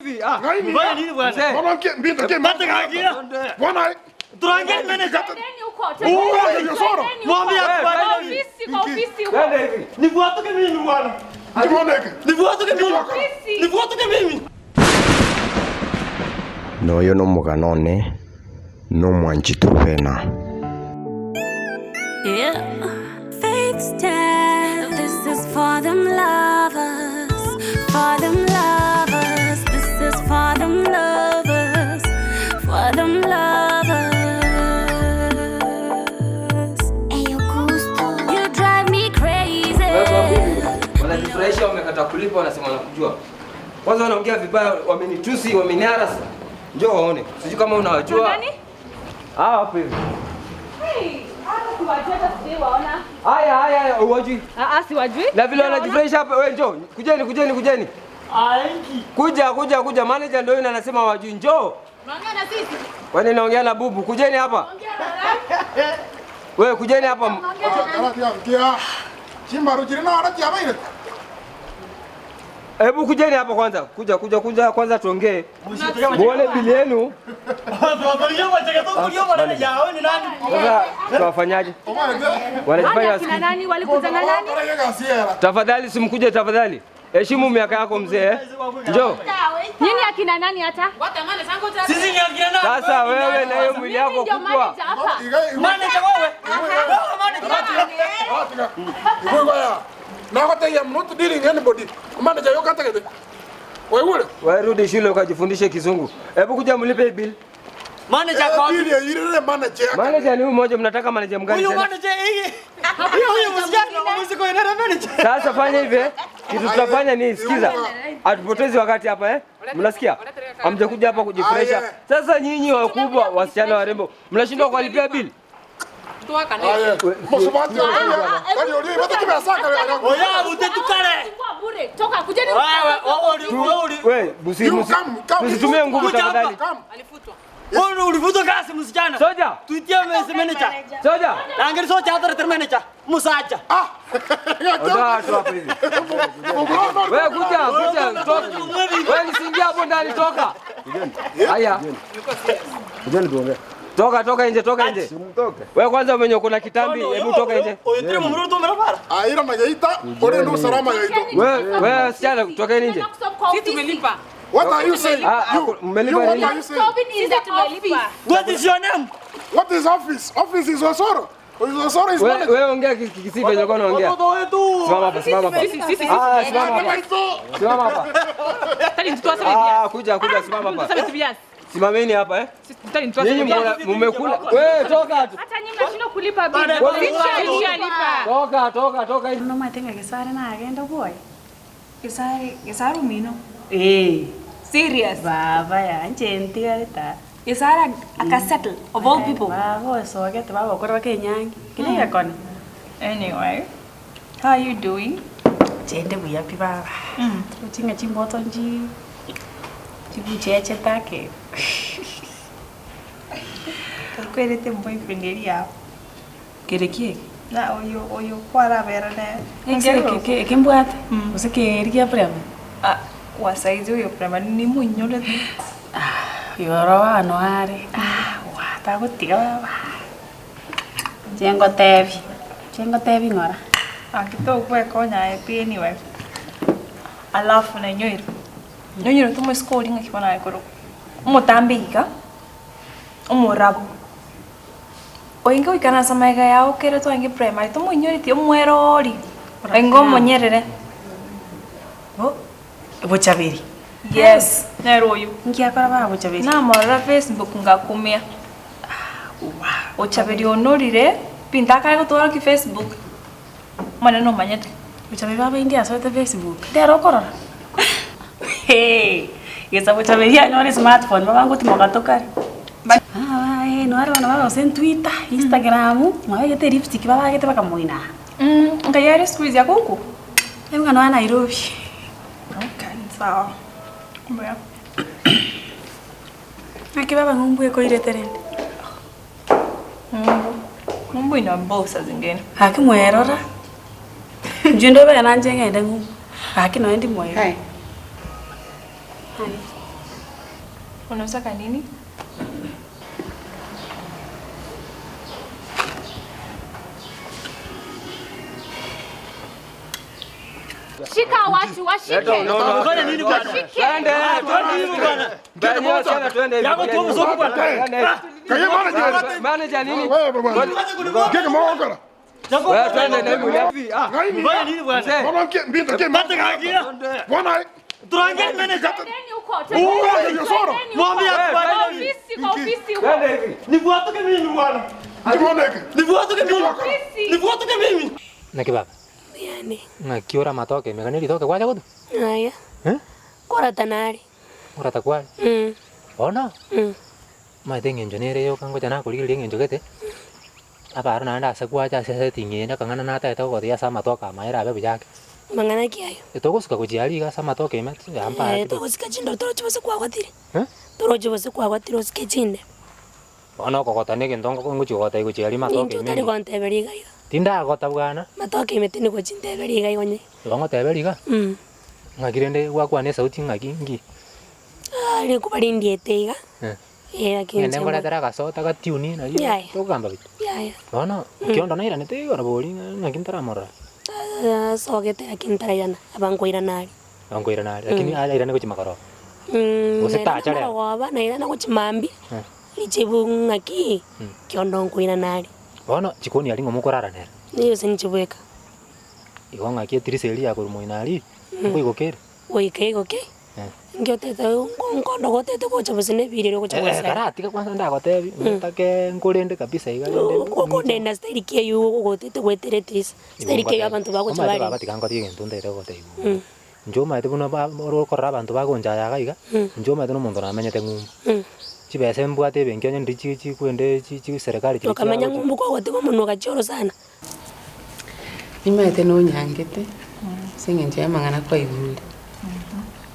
Ng'aini iga. Bono nki mbinto ki emete Bono aye. Twendeni huko. Ura yosoro. Twendeni huko. Kwa ofisi, kwa ofisi huko. Nifuatuke mimi bwana. Nki bono eke. Nifuatuke mimi. Ofisi. Nifuatuke mimi. Noyo nomogano one, nomwanchi Trufena. Yeah. Faith's tale. This is for them lovers. For them lovers. This is for them lovers. For them lovers. You drive me crazy. Wanajifurahisha, wamekata kulipa, wanasema wanakujua. Kwanza wanaongea vibaya, wamenitusi, wameniharasa. Njoo waone, sijui kama unawajua. Nani? Ah, hapo hivi. Hey, hawa siwajui hata sijaiwaona. Haya, haya, haya, huwajui. Ah, ah, siwajui. Na vile wanajifurahisha hapa, wewe njoo. Kujeni, kujeni, kujeni. Kuja, kuja, kuja. Manager ndio yule anasema hawajui. Njoo. Unaongea na sisi? Kwani naongea na bubu? Kujeni hapa. Wewe kujeni hapa. Kia. Chimbaru chirina ara chiabaire. Hebu kujeni hapa kwanza. Kuja, kuja, kuja kwanza tuongee. Muone bili yenu. Sasa tuwafanyaje? Wanajifanya Wale akina wasikii. nani? Walikuja na nani? Tafadhali simkuje tafadhali. Heshimu miaka yako mzee. eh. Njoo. Nyinyi akina nani hata? Sisi ni akina nani? Sasa wewe na hiyo mwili Mimi yako ndio kubwa. manager hapa. Manager wewe. Wewe manager. Nagotegia I'm not dealing anybody. Manager yokategete. Wewe Wewe rudi shule ukajifundishe kizungu. Hebu kuja mlipe hii bill. Manager kwa wapi? Bili yirire manager. Manager ni huyu mmoja, mnataka manager mgani Huyu tena? manager hii. Huyu huyu msichana muziki ina manager. Sasa fanya hivi eh. Kitu tutafanya ni sikiza. Hatupotezi wakati hapa eh. Mnasikia? Hamjakuja hapa kujifurahisha. Aye. Sasa nyinyi wakubwa, wasichana warembo, mnashindwa kuwalipia bili? Aye. Musubati. Kali ori bata kibasaka. Oya utetukale. Kwa bure. Toka kujeni. Wewe wewe uli wewe uli We, busi, You musi, come, come. msitumie nguvu Kuja hapa. tafadhali. Come. wewe ulifutwa kazi msichana. Soja, Tuitie manager. soja. Angeli soja hata manager. Musacha. Ah. Ondoa watu hapa hivi. Wewe kuja, kuja, toka. Wewe nisiingie hapo ndani, toka. Haya. Toka, toka nje, toka nje. Wewe kwanza mwenye uko na kitambi, hebu toka nje. Oyo tiri mumuru tumera bara. Aira mageita, ore ndo salama yaito. Wewe, wewe sichana, tokeni nje. Sisi tumelipa. What are you saying? Ah, ah, You, mmelipa you what nini? are you saying? Sisi tumelipa. What is your name? What is office? Office is Osoro. Osoro is Wewe manager. wewe ongea kikisi venye ulikuwa unaongea. Watoto wetu. Simama hapa, simama hapa. Ah, simama hapa. Simama hapa. Ah, kuja, kuja, simama hapa. Simameni hapa eh. Nyinyi mna- mmekula. Wewe toka tu. Hata nyinyi mnashindwa kulipa bili. Wewe- Toka, toka, toka. Nomate gesare nagenda boy. Gesare, gesare umino. Eh, Serious. baba ya nchentigareta. Gesare akasettle of all people. Baba osogete baba okora kenyangi. Kile gakone. Anyway, how are you doing? Chende buya pi baba. Mm. Chinga chimboto nji. Chikucheche take. Tokwerete boyfriend eri yao. Kere kieke. Na oyo oyo kwara bera ne. Eke kembwate. Ose keri kia prema. Ah, wasaizi oyo prema ni munyole tu. Yoro ano are. Ah, wa tagotiga baba. Chengo tebi. Chengo tebi ngora. Akito kwe konya epi anyway. Alafu na nyoiro. Nyoiro tumo scoring akibona ekoro. Umutambiga. Umurabu. Oinge oikana samaiga yao kere twange primary tumuinyoriti omwerori. Oinge omonyerere. Bo. Bochaberi. Yes, nero oyu. Nkiakora baba bochaberi. Namorora Facebook ngakumia. Ochaberi onorire pintakare gotwara ki Facebook. Mwana no manyete. Bochaberi baba indi asoete Facebook. Ndero okorora. Hey, gesa bochaberi anyore smartphone baba ngotimoka tokare. Ah, eh, no are bana baba ose Twitter, Instagram, mwabegete lipstick babagete bakamoina. Mm, ngayari squeeze ya kuku. Ebuka no Nairobi. Okay, sawa. Mbuya. Ake baba ng'umbu ekoirete rende. Mungu. Mungu ina mbosa zingine. Haki mwerora. Nje ndo bana nje ngende ng'umbu. Haki no ndi mwero. Hi. Hi. Unataka nini? Shika watu washike. Ufanye nini bwana? Twende, twende hivi bwana. Twende wasichana, twende hivi. Yako tu mzungu bwana. Twende hivi. Kaye manager. Manager nini? Wewe bwana. Ngeke mawakala. Wewe twende na hivi. Ah. Ngaini. Ufanye nini bwana? Mzee. Bwana mke mbinto ke. Bate kagia. Bwana. Turange manager. Twendeni huko. Uwe ndio soro. Twendeni huko. Mwambie Kwa akubali. ofisi, kwa ofisi huko. Twende hivi. Nifuatuke mimi bwana. Ndiboneke. Nifuatuke mimi. Ofisi. Nifuatuke mimi. Naki baba, Yani, ng'aki ora matoke emegano eritoke gwacha gotwa? aya. Eh? Korata nare. Orata kware? Mm. Bono, Mm. omanyete eng'encho nere yoka ngocha nakorigereria eng'encho gete, abaro naende ase gwacha ase esetting eye akang'ana natagete gogotebi ase amatoke amaye erabe buya ake. Mang'ana ki ayo? Etogosuka gochia aria iga ase amatoke ime Eh, togosika chindo toroche bose kwagotire. Eh? Toroche bose kwagotire osike chinde. Bono okogota na egento ngochi gogotebi gochia aria matoke Ninche ime. otari gonteberia iga iga. Tindagota bwana, Matoke ime tindi gochinteberia iga igo onye. igo ngoteberia iga, Mm. ng'aki rende gwakwana esauti ng'aki nki? Ah, rikuba rindiete iga. Eh. Eh, lakini Ng'ende nkoretera agasota gatiuni nari Yaya. tokogamba buya. Yaya. Bono, okiondo nairanete igoro bori ng'aki ntaramorora. Ah, sogete lakini ntaraiana abankoirana aria. Bankoirana aria, lakini airane gochia magoroba. Mm, Gose nairana tacha rero. marogoba, nairana gochia mambia. Eh. Richibu ng'aki kiondo nkoirana aria. Bono chikoni aria ng'o mokorara nere. Nigo ase nchibweka. Igo ng'aki etirisa eria ya korwa moino aria, nkoigoka ere. Goika igoke. Eh. Inki otete nkondo gotete gocha gose na ebiri erio ogocha Eh, gosera. karatiga kwanza ndagotebi, ntake nkorende kabisa iga rende. Okondenda style ki eywo ogotete goetera etirisa. Style ki eywo abanto bagocha Omanyete bare. baba tiga nkotige egento ntaete gogotebi bono. Inche omanyete buna ba ore okorora abanto bagonchaya iga iga, inche omanyete na omonto namenyete ng'umbu. Chibesa mbwate ebenki onye ndiri chi chikwende chi chi serikali chiri Okamenya chiagocha. ng'umbu kwagotiga omonwa ogachia orosana. Nimanyete nonyangete ase eng'encho ya amang'ana kwaigure.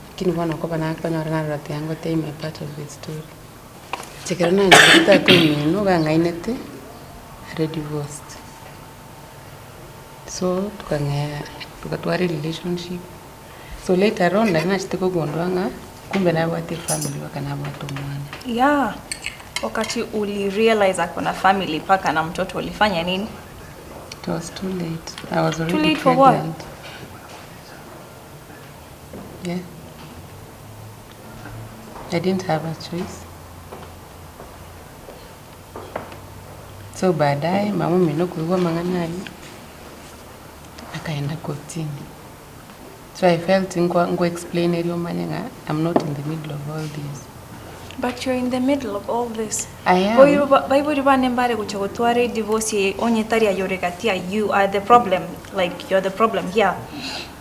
Lakini bono okoba nakonyora narora tiga ngotebi my part of the story. Inche ekero nanyorete tata omino iga ang'ainete are divorced. So tukang'ea tukatwara erelationship. So later on nari nachete kogundua ng'a kumbe nabwate efamily mpaka nabwate omwana. Yeah. Wakati uli realize ako na family paka na mtoto ulifanya nini? It was too late. I was Too already late for what? pregnant. Yeah. I didn't have a choice. So baadaye mama omino koigwa amang'ana aywo akaenda kotini. So I felt nkwa nkwa explain erio omanye ng'a I'm not in the middle of all this. But you're in the middle of all this. I am. Baibori bane mbare gocha gotwara edivorce eye onye tari ayore gati ya you are the problem. Like you're the problem here.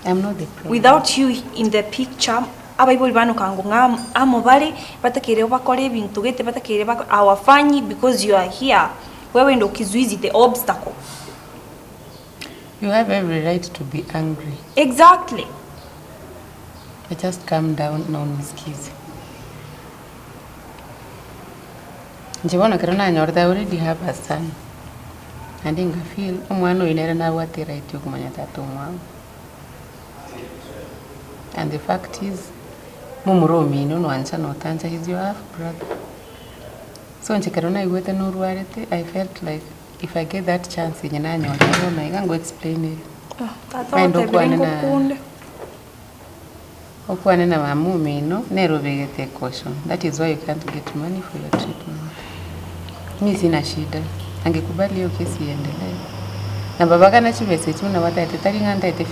I'm not the problem. Without you in the picture, abaibori bane okango ng'a amo bare batakeire bakore ebinto gete batakeire bako hawafanyi because you are here. Wewe ndo kizuizi, the obstacle. You have every right to be angry. Exactly. But just calm down na unisikize. Inche bono ekero nanyorete I already have a son. Naende nga feel omwana oyo nere nabwate eright ya okomanya tata omwabo. And the fact is, momura omino nwancha notancha he's your half brother. So inche ekero naigwete norwarete, I felt like if I get that chance enye nanyorire bono iga ngo explain ere. Tata Naende otebire okwane na ngokunde. okwane na mama omino nere obegete ecaution. That is why you can't get money for your treatment. Mi sina shida. Angekubali hiyo kesi iendelee. Na baba kana chibesa echio buna bataete tari ng'a ntaete 50-50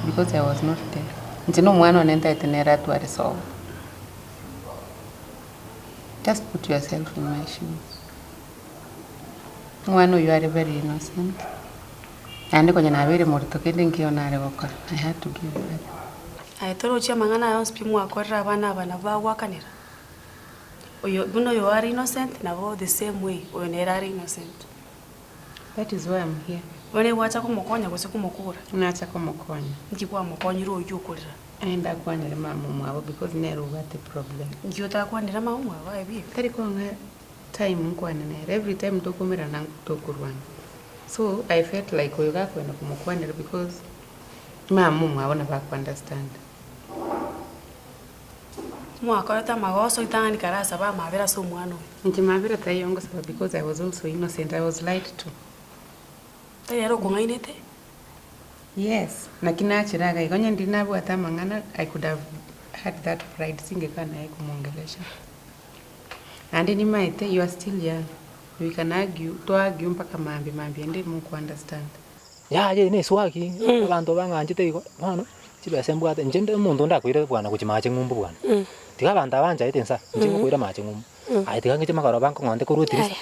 because I was not there. Inche na omwana one ntaete nere atware sobo. Just put yourself in my shoes. Omwana oyio are very innocent. Naende konya nabeire morito kende nkeiyo nare gokora. I had to give birth. Aye torochia amang'ana aya onsi pi mwakorera abana aba nabo bagwakanera. Oyo buna oyo are innocent nabo the same way oyo nere are innocent. That is why I'm here. Bono egwacha komokonya gose komokora? Nacha komokonya. Nki kwamokonyire oyio okorera? Aye ndakwanere mama omwabo because nere obwate problem. Nki otakwanera mama omwabo aye bieka? Tari kong'a time nkwane nere. Every time tokomerana tokorwana. So I felt like oyo gakoenda komokwanera because mama omwabo nabo ako understand. Mwakorete amagoso ritang'ani kare asabe amabera ase omwana oyo. Inche mabera taiyo ngosaba because I was also innocent, I was lied to. Tari ere okong'ainete? Yes, naki nachera iga igo onye ndiri nabwate amang'ana I could have had that pride singekana naye komongelesha. Naende nimaete you are still young, we can argue, to argue mpaka mambia mambia ende moko understand. Yaya eye neswaki, abanto bang'anchete igo, bono chibesa mbwate, inche nde omonto ndakoire bwana gochia mache ng'umbu bwana, tiga abanto aba banchaete inse aa, inche ngokoira mache ng'umbu, aye tiga ng'iche magoroba nkong'onte korwa etirisa.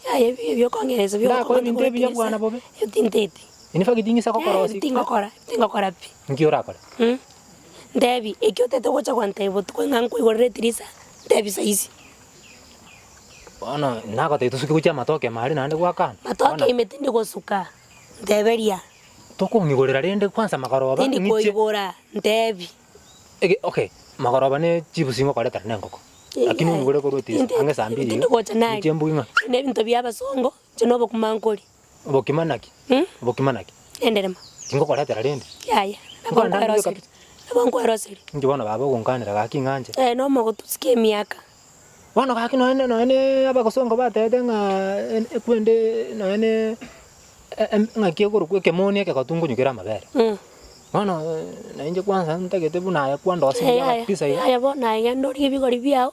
Yaya ebi ebiokong'eresa Ndakore biokong'onta ebinto korwa ebiya etirisa, bwana bobe. ebio tinteti. In fact ting'isa Yaya gokorosia. tingokora, tingokora pi. Nki orakore? Ntebi, eki otete gocha gontebia botuko ng'a nkoigorere etirisa, ntebi saisi. Bono nagotebia tosuke gochia amatoke ime aria naende gwakana. Matoke ime tindi gosuka, nteberia. Tokong'igorera rende kwanza magoroba Tindi ng'iche. koigora, ntebi. Ege okay, magoroba ne chibusi ngokoretera na engoko. Lakini ong'igore korwa etirisa ang'e saa mbiri Tindi iga, gocha naye. ng'iche mbugi ng'a. Ne ebinto bia abasongo, inche na obokima nkori. Obokima naki? Obokima naki? Enderema. Tingokoretera rende. Yaya, nabo Nkoenda ndire nkweroseria. kabisa. Nabo nkweroseria. Inki bono baba ogonkanera gaki ng'anche? Eh, nomogotu sika emiaka. Bono gaki nonye nonye abagosongo batebete ng'a ekwende nonye ng'aki ekorokwa ekemoni ekegotu nkonywa kere amabere. Bono na inche kwanza ntagete buna aye kwandosia Yaya, kabisa iga. yaya bono aye genda origie ebigori biao.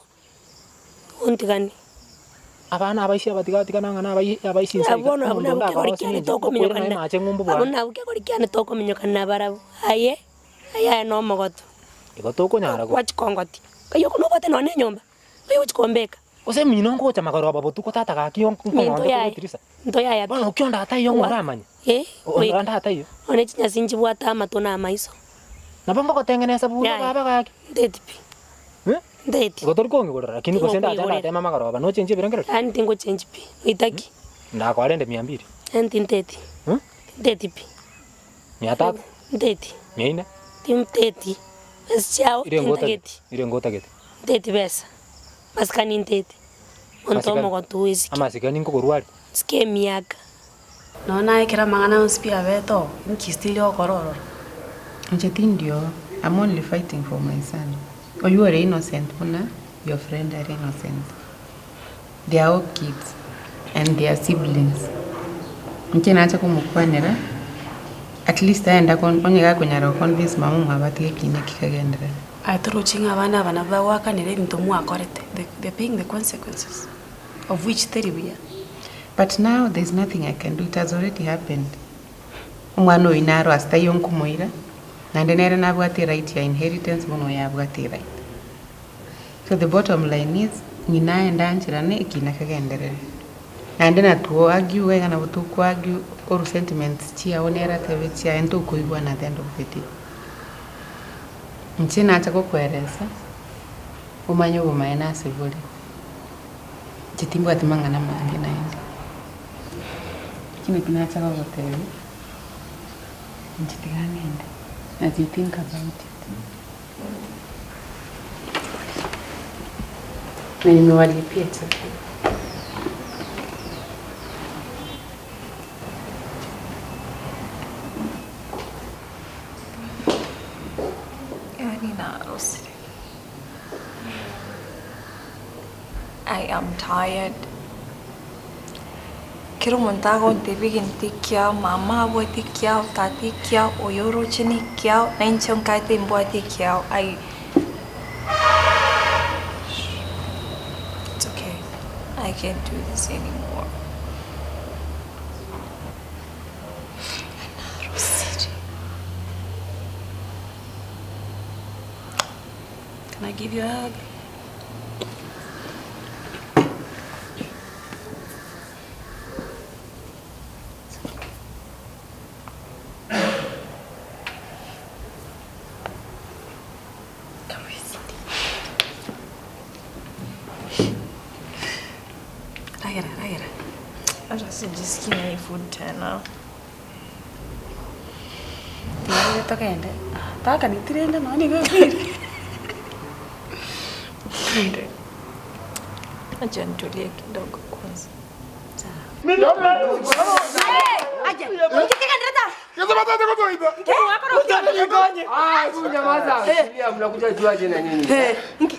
Ontiganie. Abana abaisia abatiga-tigana ng'a nabai abaisia inse Abwo iga, nabwo omonto nabwo onde kegori akarosia kiane ninche, okoirana tokominyokana emache ng'umbu abwo bwane. nabwo kegori kiane tokominyokana nabarabwo. Aye, aye aye nomogotu. Igo tokonyara go. Gwachikongoti. Nkai oko nobwate nonya na enyomba, nkai ogochi kombeka. Gose mino ngocha magoroba botuko tata gaki Minto nkong'onte korwa yaye, etirisa. minto yaye pi. Bono okio onde ataiyo ng'a oramanye. Eh, Onde onde ataiyo. One chinyasi nchibwate amato na amaiso. Nabo ngogotengenesa buya Yaya, baba gaki. nteti pi. Eh? Nteti. Igo tori kong'igorera, lakini gose ndacha Tingokoigorera. ndateme amagoroba nochenchie ebirengererio? Yaani tingochenchi pi, oitaki. Ndakoa rende mia mbili. Yaani tinteti. Eh? Tinteti pi. Mia tatu. Nteti. Mia ine. Tinteti. Besa chiao Ire ngotagete. tintageti. Ire ngotagete. Nteti besa. Masikani nteti. Monto Masikani. omogotu oisike. Amasikani nkokorwa aria. Sika emiaka. Nonya naye ekero amang'ana onsi pi abete oo, inki still ogokora ororo? Inche tindi oo, I'm only fighting for my son. Oywo ore innocent buna your friend are innocent. They are all kids and they are siblings. Inche nacha komokwanera at least aenda onye gakonyara go convince mama omwabo atige ekiina eki kegenderere. Aye torochi ng'a abana aba nabo bagoakanera ebinto mwakorete, they are paying the consequences of which teri buya. But now there is nothing I can do, it has already happened. Omwana oyio naro ase taiyo nkomoira, naende nere nabwate eright ya inheritance bono oyo abwate eright. So the bottom line is, ng'ina aende ancherane ekina kegenderere. Naende natwo argue iga nabo toko argue korwa sentiments chiago nere atebe chiaye ntokoigwana at the end of the day. Inche nacha gokoeresa, omanye obomaene ase bore. Inche timbwati mang'ana mange naende. Ekio nakio nacha gogotebia, inche tiga ng'ende, as you think about it. Na nimewalipia chakula. Yaani narosire. I am tired. Kera omonto agontebia egento ekiao, mama abwate ekiao, tata ekiao, oyo oroche na ekiao, na inche nkaete mbwate ekiao, I It's okay, I can't do this anymore. Narosire. Can I give you a hug? Ragera, ragera. Hata sijisikii na hii food tena. Tiga togende. Takaneti rende nonya nigo ekwire. Twende. Acha nitulie kidogo kwanza. Sawa. Aye, inki kegenderete aa? Gese batete gotoita. Ah, hebu nyamaza. Tulia, mnakuja juaje na nyinyi?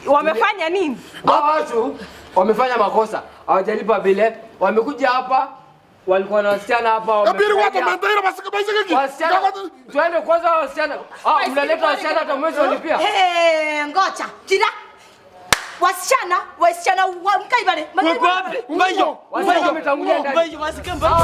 Wamefanya nini? Hawa watu wamefanya makosa, hawajalipa bile. Wamekuja hapa walikuwa na wasichana hapa Epiri wamefanya- watomentaire basike baiseke ki. Wasichana, tuende kwanza wasichana. Ah, mnaleta wasichana hata mwezi walipia. Eh, ngoja. Jira. Wasichana, wasichana wa mkaibale. Wako wapi? Mbayo. Wasichana wametangulia ndani. Mbayo, wasike mbayo.